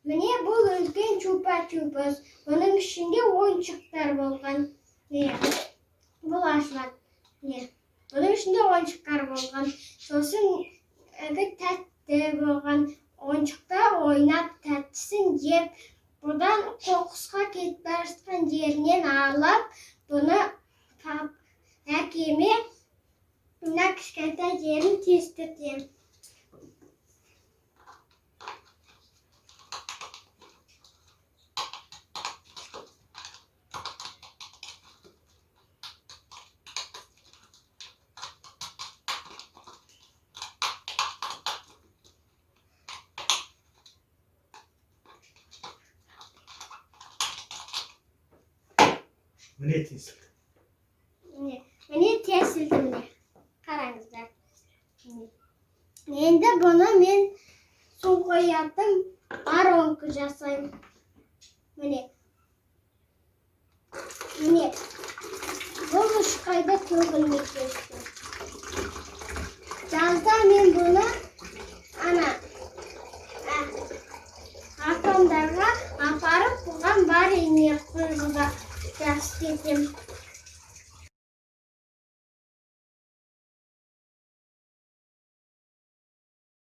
Міне, бұл үлкен чупа-чупс. Бұның ішінде ойыншықтар болған. Міне, бұл ашылады. Міне, бұның ішінде ойыншықтар болған. Сосын әлгі тәтті болған. Ойыншықта ойнап, тәттісін жеп, бұдан қоқысқа кетіп бара жатқан жерінен алып, бұны әкеме мына кішкентай жерін кестіртемін. Міне, тесілді. Міне, міне, тесілді, міне. Қараңыздар. Міне. Енді бұны мен су құятын воронка жасаймын. Міне. Міне. Бұл ешқайда төгілмейді. Жазда мен бұны ана апамдарға апарып, бұған варенье құйғыза жақсы етемін.